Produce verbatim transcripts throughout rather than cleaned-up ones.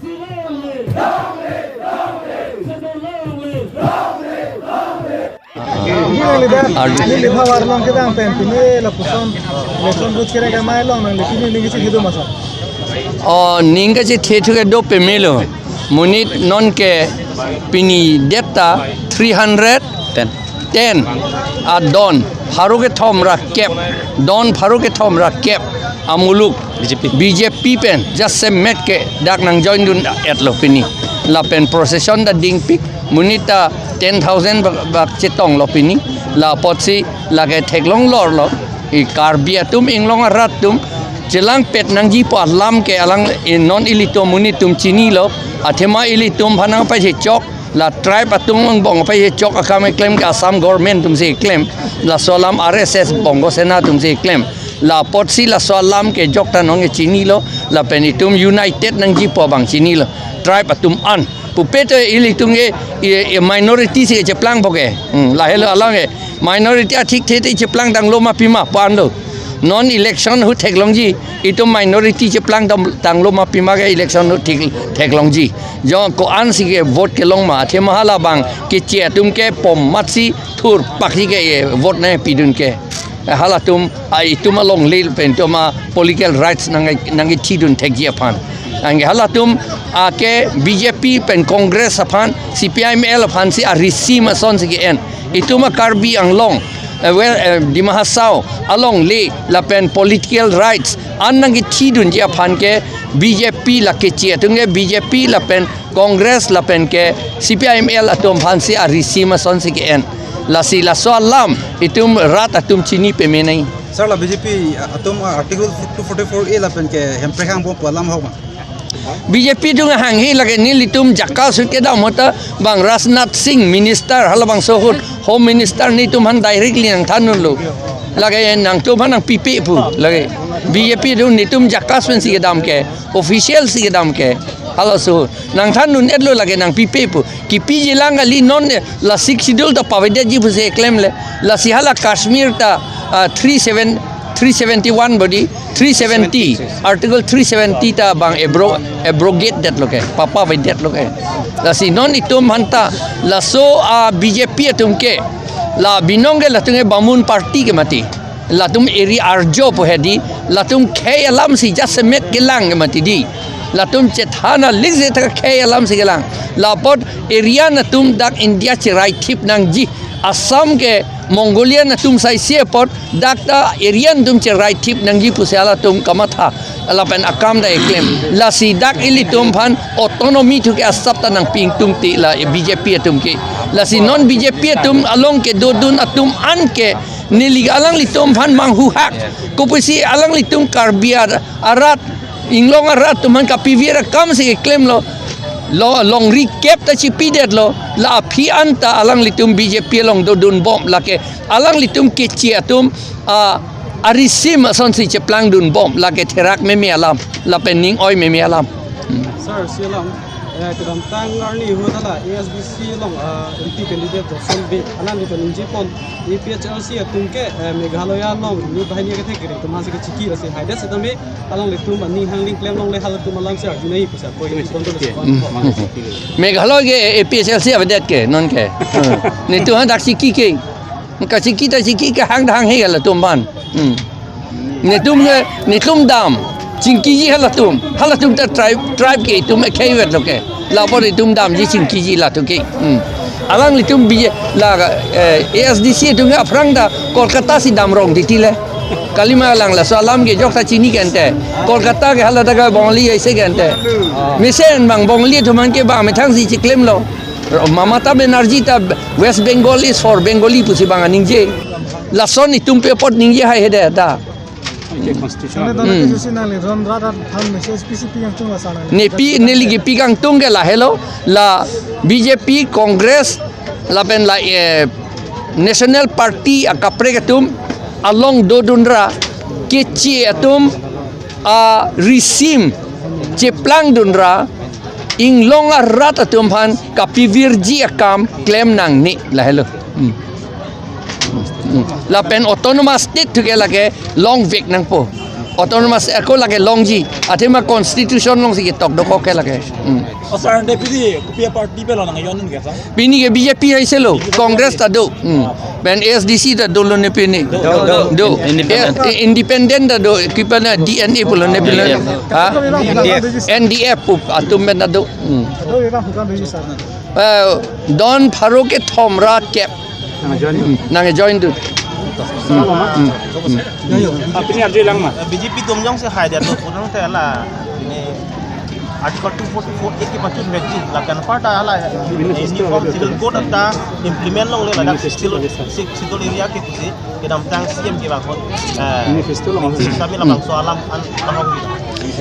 Neli dak, neli phavar along kedang pen pini lapuson election booth kerek amei along nangli pini ning kachethe do ma sir? O, ning kachethe thu ke do pemelo. Monit non ke pini det ta three hundred ten. Ten adon pharo kethom ra kep, don pharo kethom ra kep amuluk B J P. B J P pen jasemet ke dak nang join dun-et lo pini. Lapen procession ta dingpik, monit ta ten thousand bak, bak chetong lo pini. La apotsi lake theklong lor lo. I Karbi atum inglong arat atum chelangpet nangjipo alam ke alang, i non ilitum monit atum chinilo. Athema ilitum aphan nangpachechok, la tribe atum angbong pachechok akam keklem ke Assam government atumsi keklem, laso alam R S S Bongo Sena atumsi keklem. La apotsi laso alam ke jokta nong ke chinilo, lapen itum united nangjipo abang chinilo. Tribe atum an. Pupe to ilitum ke, i, i minority si cheplangpo ke. Hmm, lahelo alang ke. Minority athik the te cheplangtanglo ma pima pu anlo. Non election ahut theklongji, itum minority cheplangtang, tanglo ma pima ke election ahut thek, theklongji. Jo ko-ansi ke vote kelong ma, athema hala abang keche atum ke pom matsi thurpakji ke, eh, vote nangpidun ke. Eh, halatum, ah, itum alongle pen itum a political rights nang, nangkethidun thekji aphan. Anke halatum, ah, ke B J P pen Congress aphan, C P I M L aphansi a-regime asonsi ke-en. Itum a Karbi Anglong, eh, well, eh, Dima Hasao alongle lapen political rights an nangkethidunji aphan ke B J P la keche atum ke B J P lapen Congress lapen ke C P I M L atum aphansi a-regime asonsi ke-en. Lasi laso alam itum rat atum chini peme nai. Sir, la B J P atum, ah, Article two forty-four A lapen ke hemprek hangbompo alam ahok ma? B J P atum hanghe lake nelitum JACAS ahut kedam ahut ta bang Rajnath Singh minister halabangso ahut Home Minister netum aphan directly nangthandunlo. Lake nangtum aphan nangpipe pu. Lake B J P atum netum JACAS pensi kedam ke, official si kedam ke. Halaso ahut nangthandun-etlo, lake nangpipe pu. Kipiji lang kali, non la Sixth Schedule ta pavedetji pusi klemle. Lasi hala Kashmir ta, ah, three seven, three seventy-one body, three seventy, Article three seventy ta bang abro-, abrogate detlo ke, papavedetlo ke. Lasi non itum aphan ta, laso a B J P atum ke, la binong ke latum ke Bamun party ke mati. Latum eri arjo pu hedi, latum khei alamsi jasemet kelang ke mati di. Latum chethan alikse ta khei alamsi kelang. La apot Aryan atum dak India cheraithip nangji. Assam ke Mongolian atum saisi apot dak ta Aryan atum cheraithip nangji pusi halatum kamatha. Lapen akam ta keklem. Lasi dak ilitum aphan autonomy thu ke asap ta nangpi ingtungte la B J P atum ke. Lasi non B J P atum along kedodun atum an ke neli alanglitum aphan manghuhak. Kopusi alanglitum Karbi ar-, arat, inglong arat atum aphan kapivir akamsi klemlo. Lo longri kep ta chipidetlo. La aphi anta alanglitum B J P along dodunbom, lake alanglitum keche atum, ah, a-regime asonsi cheplangdunbom, lake therak meme alam, lapen ning oi meme alam. Hmm. Sir, si alam, eh, kedamtang arni ahut hala A S D C along, ah, M P candidate Johnson Bey, alanglitum ningjepon, A P H L C atum ke, eh, Meghalaya along inut banghini akethek kere atum aphansi kechiki lasi haidet setame alanglitum aning hangning klemlongle, halatum alamsi arjunai pusi ako ini kontrol. Hmm. Meghalaya ke A P H L C avedet ke non ke. Hmm. Netum aphan dak chiki ke. Kachiki ta chiki ke hang ta hanghe halatum aphan. Hmm. Netum ke, netum dam. Chingkiji halatum. Halatum ta tribe, tribe ke itum ekheivetlo ke. La apot itum damji chingkiji latum ke. Hmm. Alanglitum B J, la, eh, A S D C atum ke aphrang ta Kolkata si damrong titi le. Kalima lang laso alam ke jokta chini kente. Kolkata ke hala ta ke Bongali aise kente. Mesen bang Bongali atum aphan ke bang methangsi chiklemlo. Mamata Banerjee ta West Bengal is for Bengali pusi bang aningje. Lason itum pe apot ningje hai hede ta. Constitution. Ane dana Hmm. ke jusi nangli ron rat rat aphan message pisi pi kangtung la sa nangli. Nepi neli kepi kangtung ke lahelo, la B J P, Congress, lapen la, eh, National Party akaprek atum along dodunra, keche atum arisim cheplangdunra, inglong arat atum aphan kapivirji akam klem nangne lahelo. Hmm. Hmm. Lapen autonomous state thu ke lake longvek nangpo. Autonomous ako lake longji. Athema constitution alongsi ketok dokok ke lake. Hmm. O sir, ante pini kopi aparty pen lo nangjoin ke sir? Pini ke B J P haiselo, Congress ta do. Hmm. Pen A S D C ta dolo ne pini. Do, do. Do. Independent. Eh, independent ta do, kipa na D N A pulo ne pini. D N A. Ha? N D F. N D F pu atum pen ta do. Hmm. Eh, don pharo kethom ra kep. Nangjoin. Hmm, nangjoin tu. Hmm, hmm, hmm. Apni arjulang ma? B J P atum jongsi haidetlo, kodang te la, ini Article two forty-four A kepachunvekji, lapen aparta la Uniform Civil Code ta implement longle ladak Schedule, Schedule area ke pusi, kedamtang C M kevang ahut, eh, Manifesto lo. Kami labangso alam an tahong.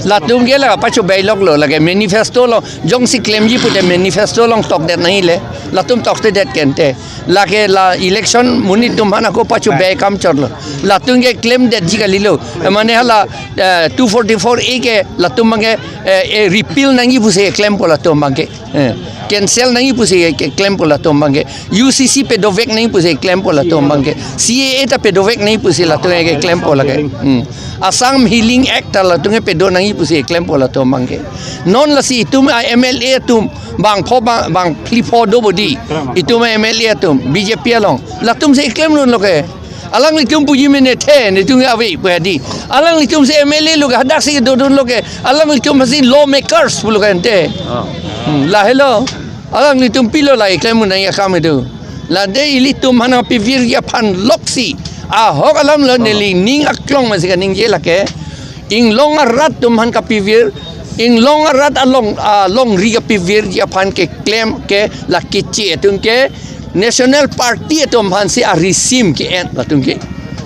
Latum ke la pachobeiloklo, lake manifesto lo, jongsi klemji pute manifesto along tokdet nangne. Latum toktedet kente. Lake la election monit atum aphan ako pachobei akam chotlo. Latum ke klemdetji kalilo. Eh, mane hala, eh, two forty-four A ke latum abangke, eh, eh, repeal nangji pusi klempo latum abangke. Eh, cancel nangji pusi ke klempo latum abangke. U C C pedovek nangji pusi klempo latum abangke. C A A ta pedovek nangji pusi latum ke klempo lake. Hmm. Assam Healing Act ta latum ke pedo nangji pusi klempo latum abangke. Non lasi itum a-M L A atum bang pho bang, bang phli pho do bodi. Itum a-M L A atum B J P along. Latumsi klemdunlo ke. Alanglitum puji mene the, netum ave pu hedi. Alanglitumsi M L A lo ke, hadaksi dodunlo ke. Alanglitum aphansi lawmakers pulo ke ante. Ah. Hmm, lahelo. Alanglitum pilo la klem nangji akam itum. Lade ilitum aphan kapivirji aphan loksi. Ahok alam lo, neli ning aklong masi kaningje lake. Inglong arat atum aphan kapivir, inglong arat along, alongri kapivirji aphan keklem ke la keche atum ke National Party atum aphansi arisim ke-en latum ke.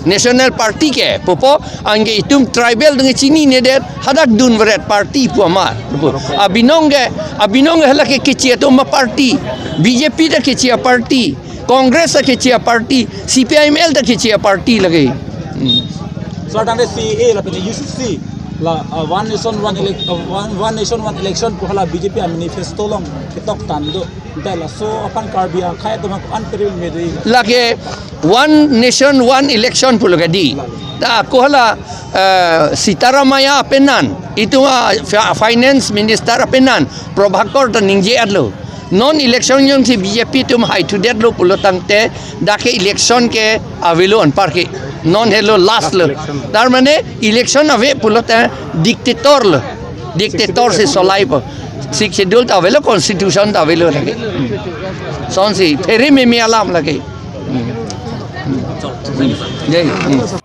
National Party ke pupo, anke itum tribal atum ke chininedet, hadak dunveret party pu amat. Abinong ke, abinong ke hala ke keche atum aparty. B J P ta keche aparty. Congress ta keche aparty, C P I M L ta keche aparty lake. Hmm. Sir, tangte C A A lapen U C C la, uh, one nation, one elec-, uh, one, one nation, one election pu hala B J P a-manifesto along ketok tangdo. Ante laso aphan Karbi akhei atum aphan ko-an peril mede? Lake one nation, one election pulo ke di. Ta ako hala, uh, Sitaramaya apenan, itum a-, fi-, finance minister apenan, Prabhakar ta ningje-etlo. Non election jongsi B J P atum haithudetlo pulo tangte, dak ke election ke avelo anparke. Non helo last lo. Last election. Tar mane election ave pulote dictator lo. Dictator si solaipo. Sixth Schedule ta avelo, constitution ta avelo lake. Sonsi phere meme alam lake. Jai.